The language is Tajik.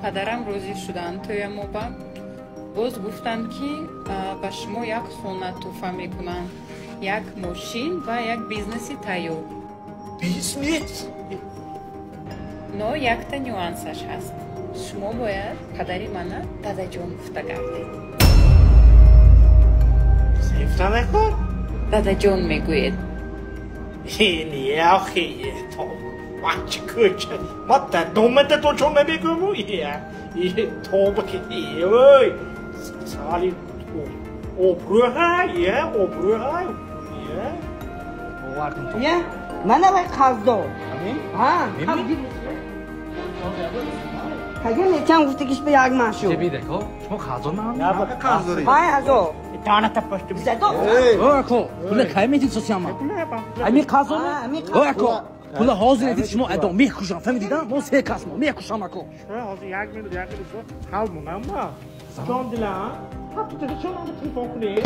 Падарам розӣ шуданд тӯямоба. Боз гуфтанд, ки ба шумо як хона тӯҳфа мекунанд, як мошин ва як бизнеси тайёр. Бизнес? Но якта нюансаш ҳаст: шумо бояд падари мана дадаҷон гуфта гардед. Сифта накун. Дадаҷон мегӯед. Не, охи, то бача кӯча ма дадома дадоҷон намегӯму. Тоба ки, ой, сали обрӯ ҳай, обрӯ ҳай. Бовар кун. Я мана вай қарздор. Ҳа. Кага мечам гуфтагиш ба як ман шуд. Бидако, шумо қарздор ман? Ҳай ҳазор. Таната пашти. Задо. О, ако, пула кай медид сосиама? Ами қарздор? О, ако, пула ҳозир едид, шумо адо мекушам, фаҳмидида? Мо се кас мо мекушам, ако. Ҳозир як минут, як минут, ҳал монам ма. Ҷон дилам, ҳатто телефон телефон кунед.